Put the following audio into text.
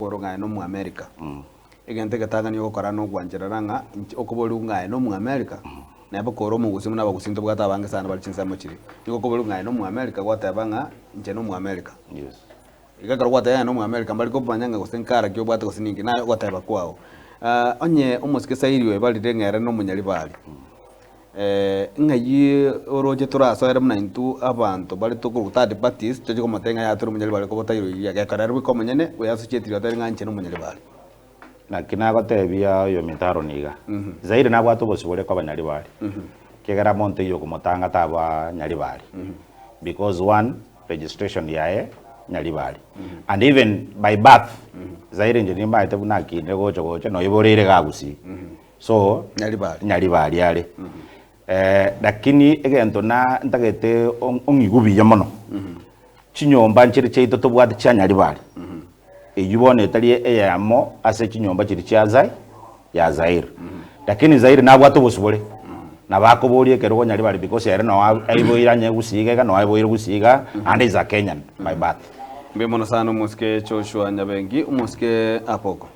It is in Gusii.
okoborwa ng'a aye nomoamerika, egento egetang'ani ogokora nogwancherana ng'a inche okoborigwa ng'a aye nomoamerika, neba kore omogusii buna abagusii ntobwate abange sana bare chinsemo chiria, nigo okoborigwa ng'a aye nomoamerika gwateba ng'a inche nomoamerika. Yes. Iga ekero gwateba ng'a nomoamerika mbari komanya ng'a gose nkara ki obwate gose ninki, naye ogoteba kwago. Onye omosike Sairi oyo barire ng'a ere nomonyaribari, Ng'ai oroche torasoere buna intwe abanto bare tokorwa third parties toche komotebia ng'a yaya tore omonyaribari koba otairoirie gekora ere bweka omonyene oeassociatire otebe ng'a inche nomonyaribari. Naki nagotebia oyominto Aroni iga, Zaire nabwate obosibore koba nyaribari, ekiagera monto oyio okomotanga taba nyaribari, because one, registration yaye nyaribari, and even by birth, Zaire inche nimbaete buna akinire gocha gocha noiboreire iga Gusii. So, Nyaribari. Nyaribari are. Eh, lakini egento na ntagete ong- ong'igwe buya mono. Chinyomba nchire chiaito tobwate chia Nyaribari. Eyio bono etari eyemo ase chinyomba chiria chia Zai ya Zaire. Lakini Zaire nabwate obosibore. Nabo akoboria ekerogo Nyaribari because ere noo aiboire anye Gusii iga iga noo aiboire Gusii iga and is a Kenyan by birth. Mbuya mono sana omosike Joshua Nyabengi, omosike Apoko.